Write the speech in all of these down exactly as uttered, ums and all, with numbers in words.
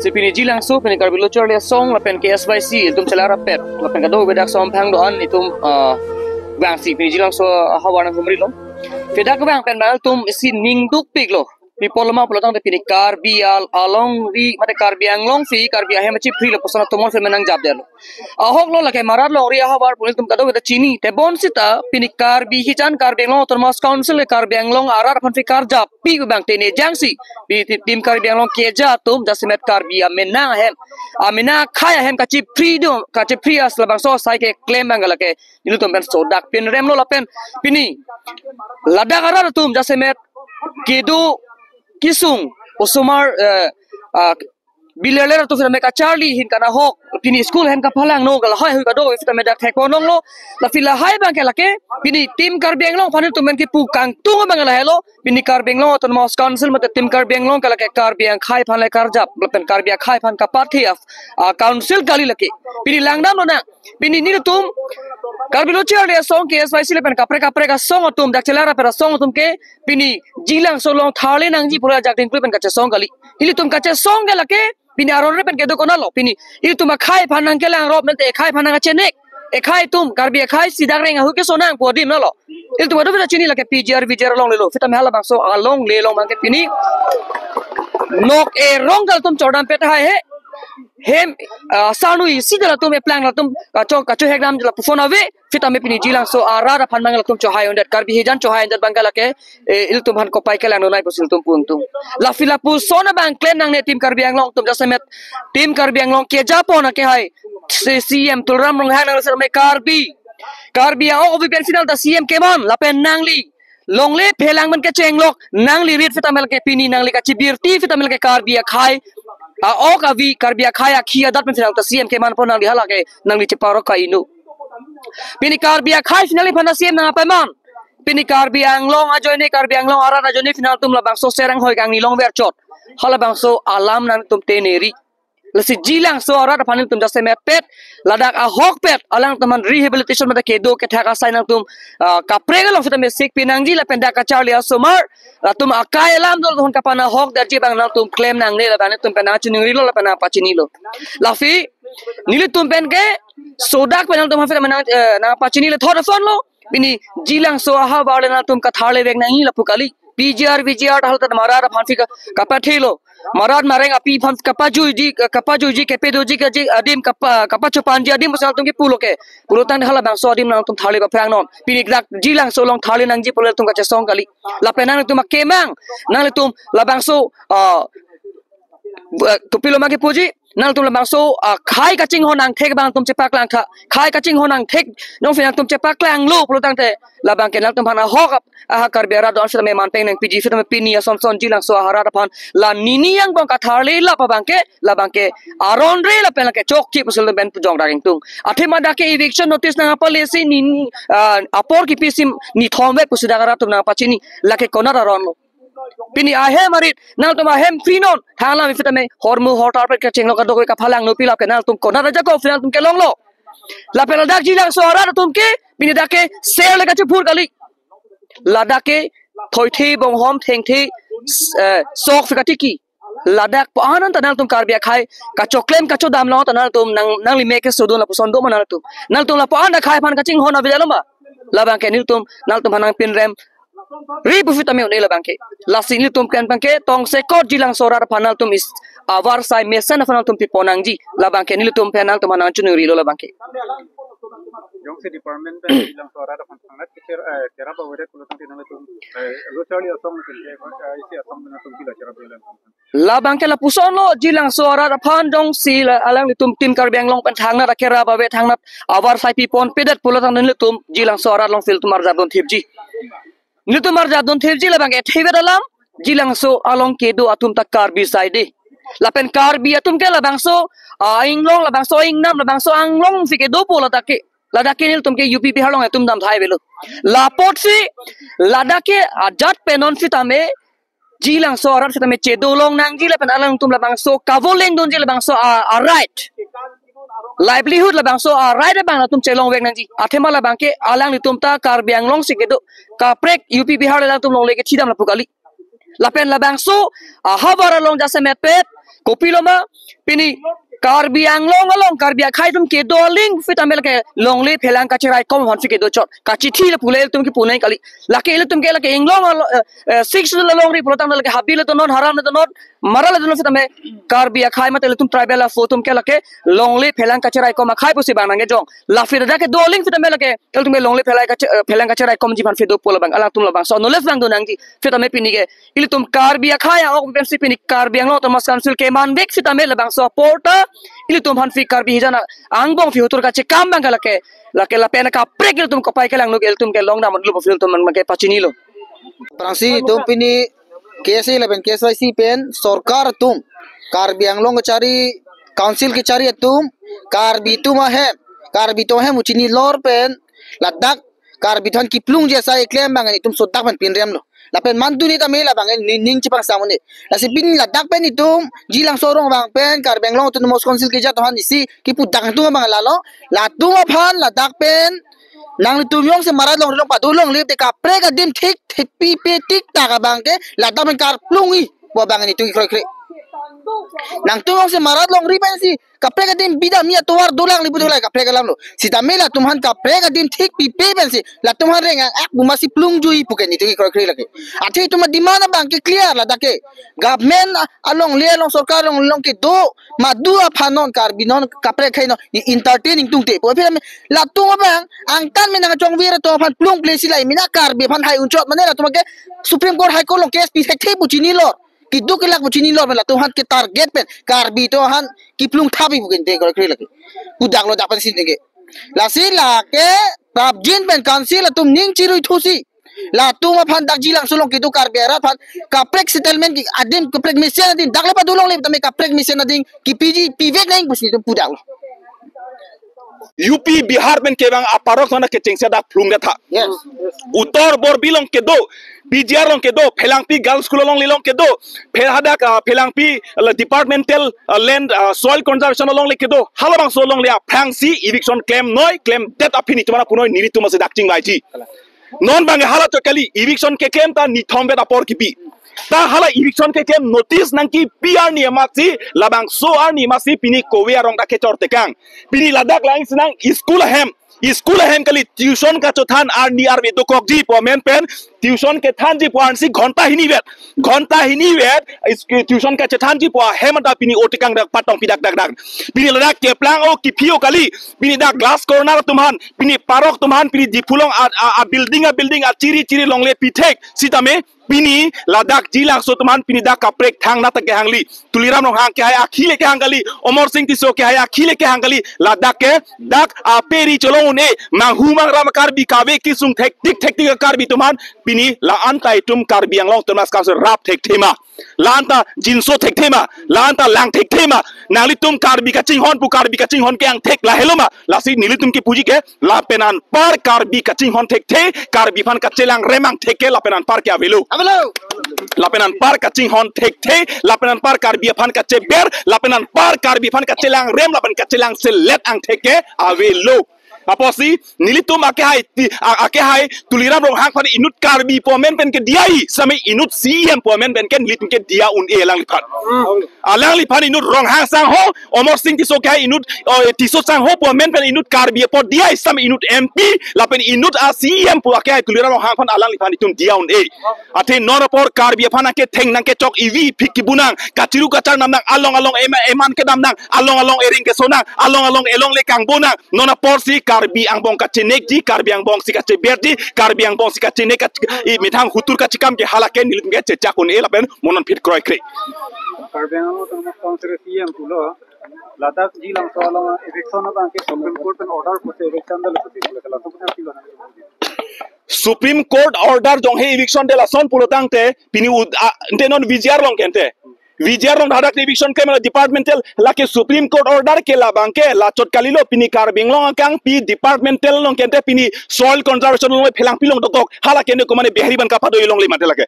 Si pini Jilangso, pini Karbi Lo Charli Asong lapen K S Y C, ilitum chelarapet lapen kadokave dak asamphang do-an itum, ah, vangsi pini Jilangso ahavar nanghumrilo. Pini dak vang pen bang ilitum isi ning dukpiklo. Pi apot lo ma pulo tangte pini Karbi al-, alongri, mate Karbi Anglong si Karbi ahem achiphri lapuson atum mon pen nangjapdetlo. Ahok lo lake Marat longri ahavar pu ilitum kadokave ta chini. Tebon seta pini Karbi hichan Karbi Anglong Autonomous Council le Karbi Anglong arat aphan si karjap pi abang tene jangsi. Pini ti-, Team Karbi Anglong keja atum jasemet Karbi amenang ahem, amenang akhei ahem kachiphri do, kachiphri as labangso asai keklem abang lake nelitum pen sodak pinremlo lapen pini ladak arat atum jasemet kedo kesung osomar, eh, ah, bileler atum sitame kacharli ahin kanahok, pini school ahem kapalangno, lahai hui kadokave sitame dak thekponlonglo. Lasi lahai abang ke lake pini Team Karbi Anglong aphan ilitum pen kipu kangtung abang lahelo. Pini Karbi Anglong Autonomous Council mate Team Karbi Anglong ke lake Karbi akhei aphan le karjap lapen Karbi akhei aphan kapathe a, ah, council kali lake. Pini langdamlonang, pini nelitum Karbi Lo Charli Asong, K S Y C lapen kaprek kaprek asong atum, dak chelarapet asong atum ke pini Jilangso along tharle nangji pu ajak dingklu pen kachesong kali. Ilitum kachesong ke lake pini aron re pen kedo konatlo, pini ilitum akhei aphan nangkelangrop nangte akhei aphan nangkachenek, akhei atum Karbi akhei si dak reng ahu kesonang pu adim nalo. Ilitum kadokave ta chini lake P G R V G R alonglelo, sitame halabangso alongle along abang ke pini nok erong kal atum chordam pet hai he. Hem, ah, sanui si jala atum eplang latum kacho, kachohekdam lapuson ave. Sitame pini Jilangso arat aphan abang latum chohai undet, Karbi hichan chohai undet abang ke lake, eh, ilitum aphan kopai kelang nonai pusi ilitum pu ingtung. Lasi lapuson abang klem nangne Team Karbi Anglong atum jasemet Team Karbi Anglong kejapon akehai si C M Tuliram Ronghang nang sitame Karbi, Karbi a-ok avi pen final ta C M keman lapen nangli longle phelang pen kechenglok, nangli rit sitame lake pini nangli kachibirti sitame lake Karbi akhei a-ok avi, Karbi akhei akhi adat pen final ta C M kemanpon nangli, halake nangli cheparok ka inu. Pini Karbi akhei final aphan ta C M nangpaman. Pini Karbi Anglong ajoine, Karbi Anglong arat ajoine final atum labangso serang hoi kangni longver chot. Halabangso alam nangtum teneri. Lasi Jilangso arat aphan ilitum jasemet pet, ladak ahokpet alangtum aphan rehabilitation mate kedo kethak asai nangtum, ah, kaprek along sitame sikpi nangji lapen dak kacharli asomar atum akai alam dol hon kapanahok darji abang nangtum klem nangne, labang nangtum pen nangchiningrilo lapen nangpachinilo. Lasi nelitum pen ke sodak pen nangtum aphan nang, eh, nangpachinilo, thot asonlo. Pini Jilangso ahavar le nangtum katharle vek nangji lapu kali. P G R V G R ta halata Marat aphan si ka-, kapathelo. Marat mareng api aphan kapajuiji, kapajuiji, kepedoji kaji adim kapa, kapachopanji adim pusi nangtum kipulo ke. Pulo tangte halabangso adim nangtum tharle paphrang non. Pini dak Jilangso along tharle nangji pulo ilitum kachesong kali. Lapen nangtum akemang, nanglitum labangso, ah, bu-, kopilo ma kipuji, nangtum labangso, ah, khei kachinghon angthek abang nangtum chepaklang tha. Khei kachinghon angthek jongsi nangtum chepaklanglo pulo tangte labang ke nangtum aphan ahok ap-, aha Karbi arat do-an sitame manpeng nangpiji, sitame pini asonson Jilangso arat aphan la nini angbong katharle lap abang ke, labang ke aron re lapen lake chokche pusi ilitum pen pujong dak ingtung. Athema dak ke eviction notice nangpale si nini, ah, apor kipi si nithom vek pusi dak arat atum nangpachini, lake konat aronlo. Pini ahem arit, nangtum ahem free non, thang alam sitame hormu hortar pet kachenglok kadokave kapalangno, pi lap ke nangtum konat ajakong si nangtum kelonglo. Lapen ladak Jilangso arat atum ke pini dak ke ser le kachiphur kali. Ladak ke thoithe bonghom thengthe, eh, sok si katiki. Ladak pu-an anta nangtum Karbi akhei kachoklem kachodam long ta nangtum nang, nangli me kesodun lapuson do ma nangtum. Nangtum lapu-an akhei aphan kachinghon avedetlo ma. Labang ke nelitum nangtum aphan nangpinrem ri pusi tame un-e labang ke. Lasi nelitum pen abang ke tongsekot Jilangso arat aphan nangtum is avarsai mesen aphan nangtum pipon nangji. Labang ke nelitum pen nangtum aphan nangchiningrilo labang ke. Jongsi department pen Jilangso arat aphan thangnat kicher, eh, kerap avedet pulo tangte nangtum, eh, Lo Charli Asong pen, eh, isi asong pen nangtum pila kerap avedet. Labang ke lapusonlo, Jilangso arat aphan jongsi la alanglitum Team Karbi Anglong pen thangnat akerap ave, thangnat avarsai pipon pedet pulo tangte nelitum Jilangso arat along si ilitum arjap dun thipji. Nelitum arjap dun thipji labang ke thevet alam, Jilangso along kedo atum ta Karbi saide. Lapen Karbi atum ke labangso, ah, inglong, labangso ingnam, labangso anglong si kedo pu ladak ke. Ladak ke nelitum ke U P Bihar along atum dam thai avelo. Lapotsi ladak ke ajat pen non sitame Jilangso arat sitame chedo long nangji lapen alangtum labangso kavoleng dunji labangso a, a right. Livelihood labangso a right abang nangtum chelong vek nangji. Athema labang ke alanglitum ta Karbi Anglong si kedo kaprek U P Bihar alangtum longle kethidam lapu kali. Lapen labangso ahavar along jasemet pet Kopiloma, pini Karbi Anglong along Karbi akhei atum kedo aling sitame lake longle phelang kacherai kom aphansi kedo chot. Kachithi le pule ilitum kipu nang kali. Lake ilitum ke lake inglong alo, eh, eh, six le longri pulotangte lake Habib le donon, Haram le donon, Mara le donon sitame Karbi akhei mate ilitum tribal aphu atum ke lake longle phelang kacherai kom akhei pusi bang nangkejong. Lapen dak kedo aling sitame lake ilitum ke longle phelang kache-, eh, phelang kacherai komji aphansi dopo labang, alangtum labangso knowledge bang do nangji. Sitame pini ke ilitum Karbi akhei a-ok pensi pini Karbi Anglong Autonomous Council kemanvek sitame labangso apor ta ilitum aphansi Karbi hijan angbong aphi hotur kachekam bang ke lake, lake lapen kaprek ilitum kopai kelang nuk ilitum ke long dam lupo ilitum man ke pachinilo. Prangsi itum pini K S A lapen K S Y C pen sorkar atum, Karbi Anglong kachari, council kachari atum, Karbi atum ahem, Karbi atum ahem uchini lor pen ladak Karbi atum aphan kiplungji asai keklem bang itum sodak pen pinrem lo. Lapen mantu ni tame labang ni ning chipangsam un-e. Lasi pini ladak pen itum Jilangso arong abang pen Karbi Anglong Autonomous Council keja atum aphan isi kipu dak atum abang lalo. Latum aphan ladak pen nanglitum jongsi Mara longle along pado longle te kaprek adim thik thik pipe tik tak abang ke ladak pen karplungji pu abang nelitum kroikre. Nangtum jongsi Mara longri pensi kaprek adim bida mi atovar dolang lipu dolai kaprek alam lo. Sitame latum aphan kaprek adim thik pipe pensi latum aphan reng-ang ak buma si plungjuiji pu ke nelitum kroikre lake. Athe itum ademand abang ke clear ladak ke. Government alongle along sorkar along along kedo madu aphan non Karbi non kaprek akhei non i entertaining tungte. Pu aphi latum abang angtan me nangchongvir atum aphan plung ple si lai mina Karbi aphan hai unchot mane latum ke Supreme Court, High Court along case pi thekthe pu chini lor. Keduk kelak pu chini lor pen latum aphan ke target pen Karbi atum aphan kiplung thapji pu ke nelitum kroikre lake. Pu dak lo dak pensi neke. Lasi lake prapjin pen council atum ning chirui thusi latum aphan dak Jilangso along kedo Karbi arat aphan kaprek settlement ki adim kaprek mesen adim dak le pado longle tame kaprek mesen adim kipiji pivek nang pusi itum pu dak lo. U P Bihar pen kevang aparok thana kechengsi dak plung detha. Yes. Uttar Borbil along kedo, P G R along kedo, Phelangpi Girls School alongle along kedo, phe hadak, ah, Phelangpi, ah, departmental, ah, land, ah, soil conservation alongle kedo, halabangso alongle aphrangsi eviction klemnoi, klemdet aphi nelitum aphan punoi nelitum asi dak chingvaiji. Non bang hala chot kali, eviction keklem ta nithom vet apor kipi. Ta hala eviction keklem notice nangkipi arni amatsi, labangso arni amatsi pini kove arong dak kechor tekang. Pini ladak lang sinang school ahem. School ahem kali tuition kachothan arni arve dokokji pu amen pen tuition kethanji pu ansi ghonta hini vet. Ghonta hini vet is-, tuition kachethanji pu ahem ta pini otikang dak patong pidak dak dak. Pini ladak keplang o kiphi o kali. Pini dak glass corner atum aphan, pini parok atum aphan, pini Diphu along a, a, a building a building a chiri chiri longle pithek. Sitame pini ladak Jilangso atum aphan pini dak kaprek thangnatta kehangli. Tuliram Ronghang kehai akhi le kehang kali, Amarsing Tisso kehai akhi le kehang kali, ladak ke dak aperi cholong un-e, manghu mangram Karbi kave kesung thektik thektik Karbi atum aphan pini la-an ta itum Karbi Anglong Autonomous Council rap thekthe ma, la-an ta jinso thekthe ma, la-an ta lang thekthe ma, nanglitum Karbi kachinghon pu Karbi kachinghon ke angthek lahelo ma, lasi nelitum kipuji ke, lapen anpar Karbi kachinghon thekthe, Karbi aphan kachelang rem angthek ke lapen anpar ke avelo. Avelo. Lapen anpar kachinghon thekthe, lapen anpar Karbi aphan kacheber, lapen anpar Karbi aphan kachelang rem, lapen kachelang selet angthek ke avelo. Apotsi nelitum akehai ti, a-, akehai Tuliram Ronghang aphan inut Karbi pu amen pen ke diya-i, sitame inut C E M pu amen pen ke nelitum ke diya un-e alangliphan. Alangliphan inut Ronghang sangho, Amarsing Tisso kehai inut, oh, Tisso sangho pu amen pen inut Karbi apot diya-i, sitame inut M P, lapen inut a C E M pu akehai Tuliram Ronghang aphan alangliphan itum diya un-e. Athe non apor Karbi aphan nangketheng nangkechok ivi phik kibu nang, kachiru kachar nam nang, along along ema-, eman kedam nang, along along ering keso nang, along along elongle kangbo nang, non aporsi Karbi angbong kachenekji, Karbi angbong si kacheberji, Karbi angbong si kachenek kach-, i methang hotur kachekam ke hala ke nelitum ke chechak un-e lapen mo non phit kroikre. Karbi Anglong Autonomous Council C E M pulo, ladak Jilangso along eviction abang ke Supreme Court pen order pusi eviction dolo pusi pulo, laso pusi pulo. Supreme Court order jonghe eviction dolo lason pulotangte, pini ud-, a, ante non V G R along ke ante. V G R along hadak eviction klem departmental, lake Supreme Court order ke labang ke, la chot kalilo pini Karbi Anglong akangpi departmental along ke ante pini soil conservation along Phelangpi along dokok, hala ke ne komane Bihari aphan kapado alongle mate lake.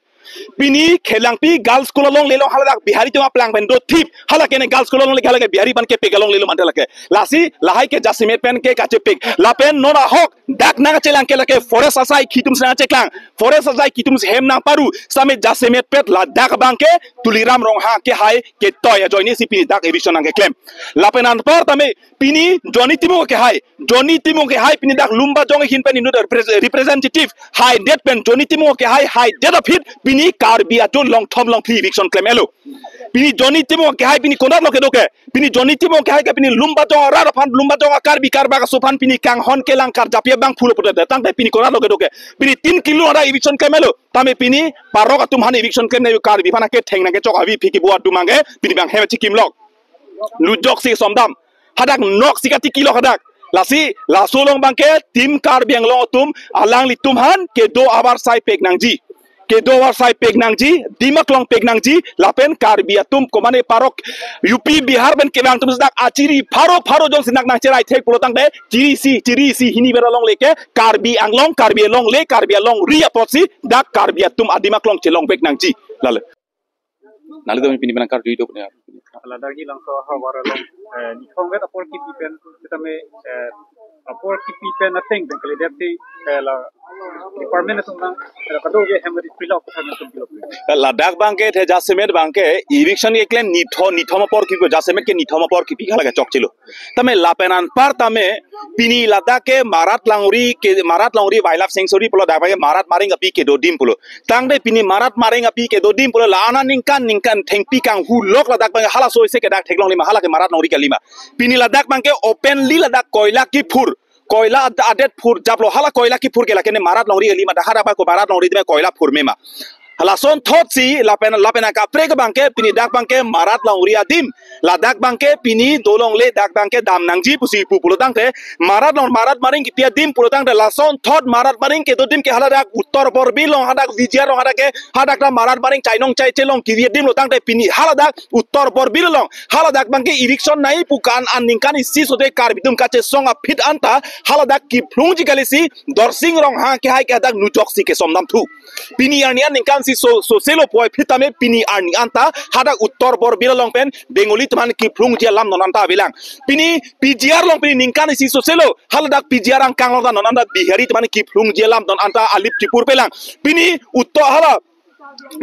Pini Khelangpi Girls School alongle along haladak Bihari atum aplang pen dothip. Hala ke ne Girls School alongle, hala ke Bihari aphan kepik alongle lo mante lake. Lasi lahai ke jasemet pen ke kachepik. Lapen non ahok dak nangchelang ke lake forest asai kitum si nangcheklang. Forest asai kitum si hem nangparu. Sitame jasemet pet ladak abang ke Tuliram Ronghang ke hai ketoi ajoine si pini dak eviction nangkeklem. Lapen anpar tame pini Johnny Timung ke hai, Johnny Timung ke hai pini dak Lumbajong ahin pen inut repres-, representative hai det pen Johnny Timung ke hai, hai det aphi pini Karbi atum longthom longphli eviction klem-et lo. Pini Johnny Timung ke hai pini konat lo kedo ke, pini Johnny Timung ke hai ke pini Lumbajong arat aphan, Lumbajong a-Karbi karbak aso aphan pini kanghon kelang karjap abang phulo putet tangte pini konat lo kedo ke, pini tin kilo ada eviction klem-et lo. Tame pini parok atum aphan eviction klem ne Karbi aphan aketheng nangkechok avi phiki buat dumang ke pini bang hem chikim lok. Lujok si somdam. Hadak nok si katiki lo hadak. Lasi laso along abang ke Team Karbi Anglong atum alanglitum aphan kedo avarsai pek nangji. Kedo avarsai pek nangji, Dimaklong pek nangji, lapen Karbi atum komane parok U P Bihar pen kevang atum dak achiri pharo pharo jongsi nak nangcherai thek pulo tangte chiri isi, chiri isi hini ber alongle ke Karbi Anglong, Karbi alongle, Karbi alongri apotsi dak Karbi atum a-Dimaklong chelong pek nangji. Lale. Nangli do pini menang karju itu punya. Ladak hilangso havar along, eh, nithong vet apor kipi pen, sitame, eh, apor kipi pen ateng pen kalidet si, eh, la department atum nang, eh, kado ke hem ri pilok kotha nang tum pilok. Ladak abang ke the jasemet abang ke eviction keklem nithom, nithom apor kipi, jasemet ke nithom apor kipi hala ke chokche lo. Tame lapen anpar tame pini ladak ke Marat Longri ke, Marat Longri Wildlife Sanctuary pulo dak abang ke Marat Maring api kedo adim pulo. Tangte pini Marat Maring api kedo adim pulo la-an aningkan ningkan thengpi kanghu lok ladak abang halaso isi ke dak theklongle ma hala ke Marat Longri kali ma. Pini ladak abang ke openly ladak koila kiphur. Koila ad-, adet phurjaplo, hala koila kiphur ke lake ne Marat Longri kali ma, dak hadak abang ko Marat Longri adim koila phur mema. Halason thotsi lapen, lapen akaprek abang ke pini dak abang ke Marat Longri adim. Ladak abang ke pini dolongle dak abang ke dam nangji pusi pu pulo tangte Marat Long, Marat Maring kipi adim pulo tangte lason thot Marat Maring kedo adim ke haladak Uttar Borbil along hadak V G R along hadak ke hadak ta Marat Maring chainong chaiche along kipi adim lo tangte pini haladak Uttar Borbil along haladak abang ke eviction nai pu kan aningkan isi sode Karbi atum kachesong aphi anta haladak kiphlungji kali si Dorsing Ronghang ke hai ke hadak nujok si kesomdam thu. Pini arni aningkan si so, soselo poi phitame pini arni anta hadak Uttar Borbil along pen Bengali atum aphan kiphlungji alam non anta avelang. Pini P G R along pini ningkan isi soselo haladak P G R angkang along ta non anta Bihari atum aphan kiphlungji alam non anta alip chipur pelang. Pini Uttar hala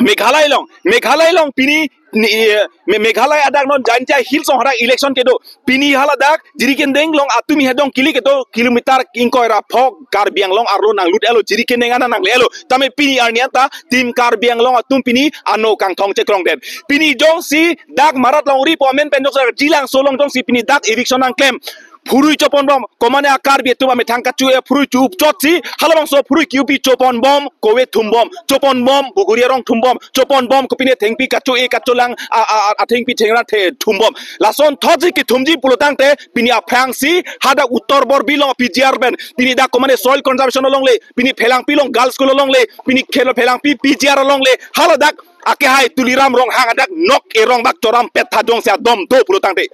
Meghalaya along, Meghalaya along pini ni, eh, Me-, Meghalaya adak non Jaintia Hills along hadak election kedo. Pini haladak Jirikindeng along atum hedong kili kedo kilometer ingkoi ra phok Karbi Anglong arlo nanglut-et lo, Jirikindeng ana nangle-et lo. Tame pini arni anta Team Karbi Anglong atum pini ano kangthong chekrongdet. Pini jongsi dak Marat Longri pu amen pen jongsi Jilangso along jongsi pini dak eviction nangklem. Phurui choponbom, komane a-Karbi atum amethang kacho-e phurui chu-up chotsi, halabangso phurui ki-upi choponbom, kove thumbom, choponbom, buguri arong thumbom, choponbom, kopine thengpi kacho-e kacholang, a, a, a, athengpi thengra the thumbom. Lason thotsi kithumji pulo tangte, pini aphrangsi, hadak Uttar Borbil along P G R pen, pini dak komane soil conservation alongle, pini Phelangpi along Girls School alongle, pini khelo Phelangpi P G R alongle, haladak akehai Tuliram Ronghang adak nok erong bak choram pet tha jongsi adom do pulo tangte.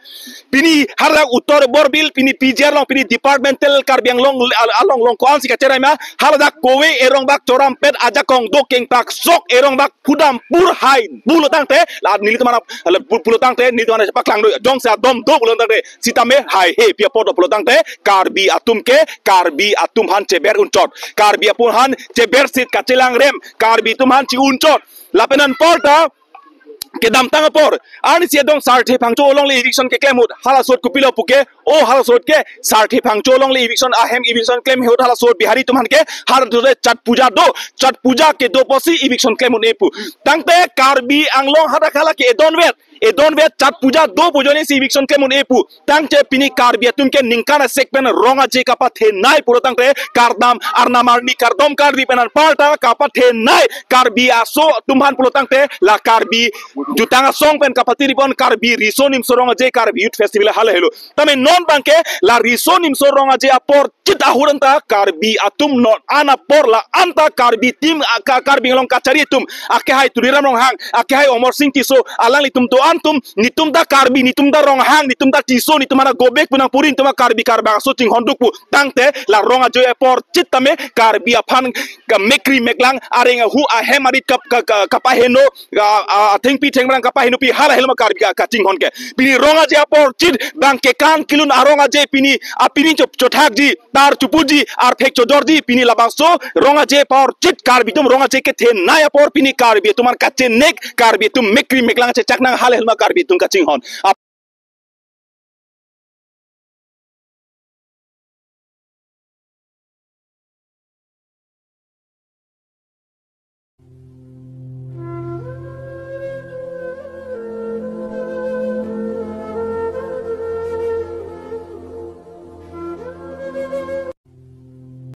Pini haladak Uttar Borbil, pini P G R along, pini departmental Karbi Anglong al-, along along ko-ansi kacherai ma, haladak kove erong bak choram pet ajakong do kengpak sok erong bak phudam pur hai pulo tangte, la nelitum aphan, la pu-, pulo tangte, nelitum aphan paklang do, jongsi adom do pulo tangte, sitame haihe pi apot do pulo tangte, Karbi atum ke, Karbi atum aphan cheber unchot, Karbi atum aphan cheber sit kachelang rem, Karbi atum aphan chi-unchot. Lapen anpar ta kedamtang apor arnisi adong Sarthe Phangcho alongle eviction keklem ahut, halasot kopilo puke, o halasot ke Sarthe Phangcho alongle eviction ahem eviction klem ahut halasot Bihari atum aphan ke halasot Chhat Puja do, Chhat Puja kedo apotsi eviction klem un-e pu. Tangte Karbi Anglong hadak hala ke edonvet, edonvet Chhat Puja do pu ajoine si eviction klem un-e pu. Tangte pini Karbi atum ke ningkan asek pen rong aje kapathenei pulo tangte kardom arnam arni kardom Karbi pen anpar ta kapathenei Karbi aso atum aphan pulo tangte la Karbi jutang asong pen kapatiri pon Karbi Riso Nimso Rong Aje Karbi Youth Festival hala helo. Tame non abang ke la Riso Nimso Rong Aje apor chit ahut anta Karbi atum non an apor la anta Karbi team a-, ka-, Karbi Anglong kachari atum akehai Tuliram Ronghang, akehai Amarsing Tisso, alanglitum do Antum, netum ta Karbi, netum ta Ronghang, netum ta Tisso, netum ta Gobek pu nangpuri, netum ta Karbi Karbangso chinghon duk pu tangte, la Rong Aje apor chit tame Karbi aphan kemekri meklang, areng ahu ahem arit kap, ka, ka, kapaheno, a, a, thengpi thengphrang kapahenopi hala helo ma Karbi ka, kachinghon ke. Pini Rong Aje apor chit, bang kekan kelun a-Rong Aje pini, a pini chop chothakji, tar chupuji, arphek chodorji, pini labangso Rong Aje apor chit, Karbi atum Rong Aje kethenei apor pini Karbi atum an kachenek, Karbi atum mekri meklang chechak nang hala helo ma Karbi atum kachinghon.